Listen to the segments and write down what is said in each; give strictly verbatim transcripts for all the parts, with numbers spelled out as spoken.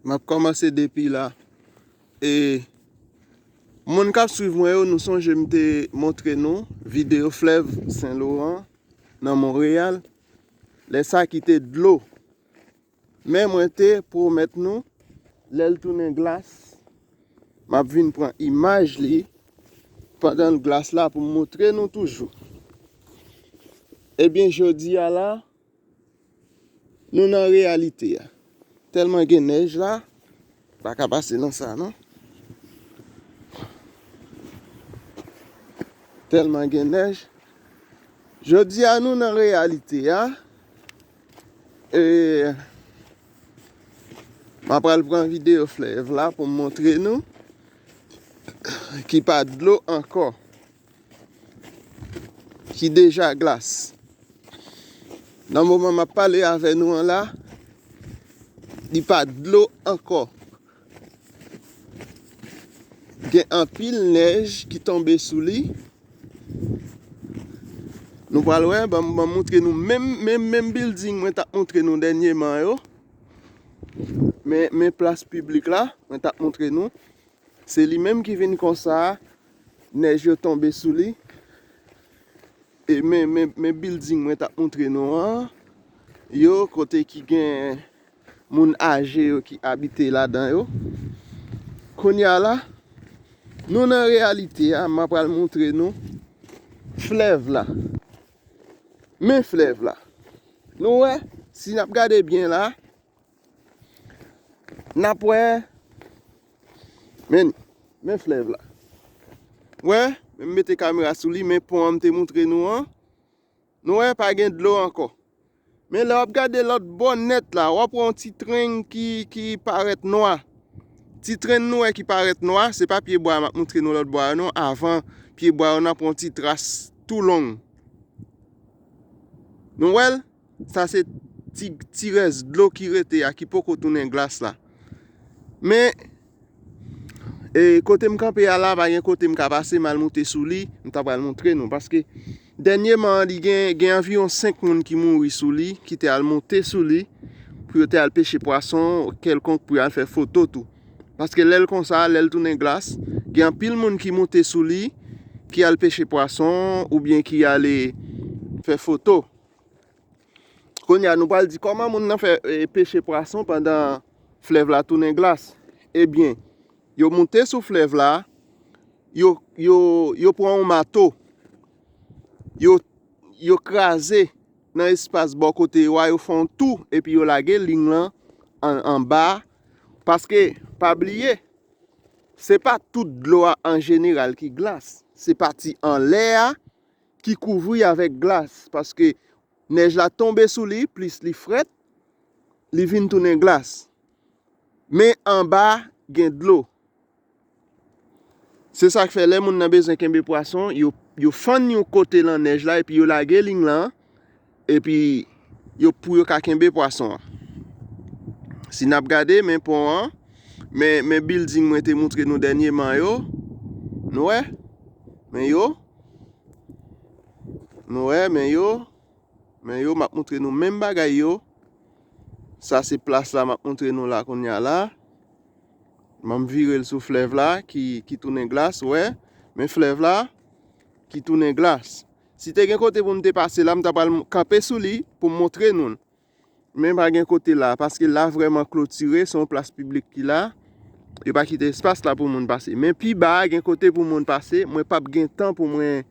M ap kòmanse depi la. E moun k ap swiv mwen yo, nou sonje m te montre nou videyo flèv Sen Loran nan Monreyal, lè sa ki te dlo. Men mwen te pwomèt nou, lè l tounen glas, m ap vin pran imaj li pandan l glas la pou m montre nou toujou. Ebyen, jodi a la, nou nan reyalite a. Tèlman gen nèj la, pa ka pase nan sa non. Tèlman gen nèj. Jodi a, nou nan reyalite a. E m ap pral pran videyo flèv la pou m montre nou ki pa dlo ankò, ki deja glas. Nan moman m ap pale avè nou an la, li pa dlo ankò. Gen anpil nèj ki tonbe sou li. Nou pral wè, ban m, ban m montre nou menm, menm, menm bilding mwen t ap montre nou dènyèman yo. Men, men plas piblik la, mwen t ap montre nou. Se li menm ki vin konsa, nèj yo tonbe sou li. E men, men, men bilding mwen t ap montre nou an, yo, kote ki gen moun aje yo ki abite ladan yo. Kounye a la, nou nan reyalite a, m ap pral montre nou flèv la. Men flèv la. Nou wè, si n ap gade byen la, n ap wè, men, men flèv la. Wè, men m mete kamera sou li, men pon an m te montre nou an. Nou wè, pa gen dlo ankò. Men lè w ap gade lòt bò nèt la, w ap wè yon ti tren ki, ki parèt nwa. Ti tren nou wè ki parèt nwa, se pa pye bwa a m ap montre nou lòt bò a non. Avan pye bwa yo, n ap wè yon ti tras tou long. Nou wè l? Sa se ti, ti rès dlo ki rete a, ki poko tounen glas la. Men, e, kote m kanpe a la, pa gen kote m ka pase, m al monte sou li, m ta pral montre nou. Paske, dènyèman, li gen, gen anviwon senk moun ki mouri sou li, ki te al monte sou li, pou yo te al peche pwason kèlkonk, pou yo al fè foto tou. Paske lè l konsa, lè l tounen glas, gen anpil moun ki monte sou li, ki al peche pwason, oubyen ki ale fè foto. Kounye a, nou pral di kòman moun nan fè, e, peche pwason pandan flèv la tounen glas. Ebyen, yo moute sou flèv la, yo, yo, yo pran yon mato, yo, yo kraze nan espas bò kote yo a, yo fè yon tou, epi yo lage liy lan an, anba, paske, pa bliye, se pa tout dlo a an jeneral ki glas, se pati anlè a ki kouvri avèk glas, paske nèj la tonbe sou li, plis li frèt, li vin tounen glas. Men anba gen dlo. Se sa k fè lè moun nan bezwen kenbe pwason, yo, yo fann yon kote lan nèj la epi yo lage liy lan, epi yo, pou yo ka kenbe pwason an. Si n ap gade, men pon an, men, men bilding mwen te montre nou dènyèman yo, nou wè, men yo, nou wè, men yo, men yo, m ap montre nou menm bagay yo. Sa se plas la m ap montre nou la kounye a la. M ap vire l sou flèv la ki, ki tounen glas, wè. Men flèv la ki tounen glas. Si te gen kote pou m te pase la, m ta pral kanpe sou li pou m montre nou l. Men pa gen kote la, paske la vrèman klotire, se yon plas piblik ki la. Yo pa kite espas la pou moun pase. Men pi ba a, gen kote pou moun pase, mwen p ap gen tan pou mwen,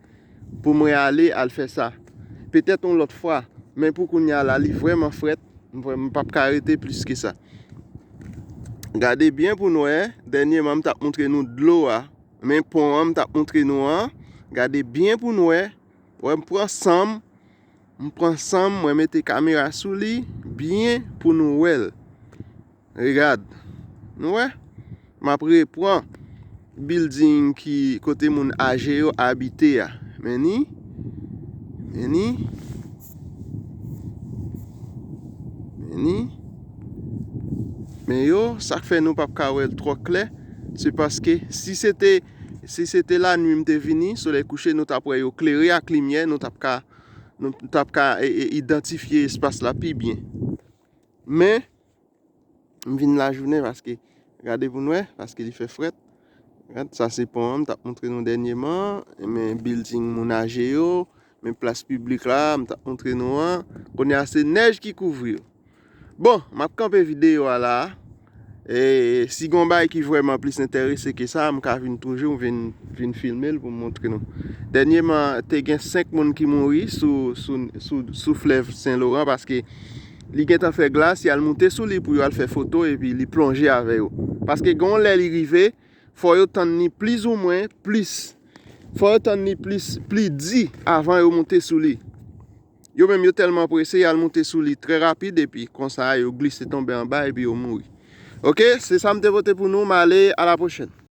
pou mwen ale al fè sa. Petèt yon lòt fwa, men pou kounye a la, li vrèman frèt, m vrè-, m p ap ka rete plis ke sa. Gade byen pou n wè, dènyèman m t ap montre nou dlo a, men pon an m t ap montre nou an, gade byen pou n wè, wè m pran san m, m pran san m, mwen mete kamera sou li byen pou nou wè l. Regad. Nou wè? M ap repran bilding ki kote moun aje yo abite a. Men ni. Men ni. Men ni. Men yo, sa k fè nou p ap ka wè l twò klè, se paske si se te, si se te lannuit m te vini, solèy kouche, nou t ap wè yo klere ak limyè, nou t ap ka, nou t ap ka, e, e, idantifye espas la pi byen. Men, M vin lajounen paske, gade pou n wè, paske li fè frèt. Gad, sa se pon an, m t ap montre nou dènyèman. Men bilding moun aje yo, men plas piblik la, m t ap montre nou an. Kounye a se nèj ki kouvri yo. Bon, m ap kanpe videyo a la. E si gon bagay ki vrèman plis enterese ke sa, m ka vin toujou vin, vin filme l pou m montre nou. Dènyèman, te gen senk moun ki mouri sou, sou, sou, sou flèv Sen Loran paske li gentan fè glas, y al moute sou li pou yo al fè foto epi li plonje avè yo. Paske gen yon lè li rive, fò yo tann ni plizoumwen plis. Fò yo tann ni plis, pli di avan yo moute sou li. Yo menm yo tèlman prese, y al moute sou li trè rapid epi konsa yo glise tonbe anba epi yo mouri. Oke, se sa m te pote pou nou, m ale, a la pwochèn.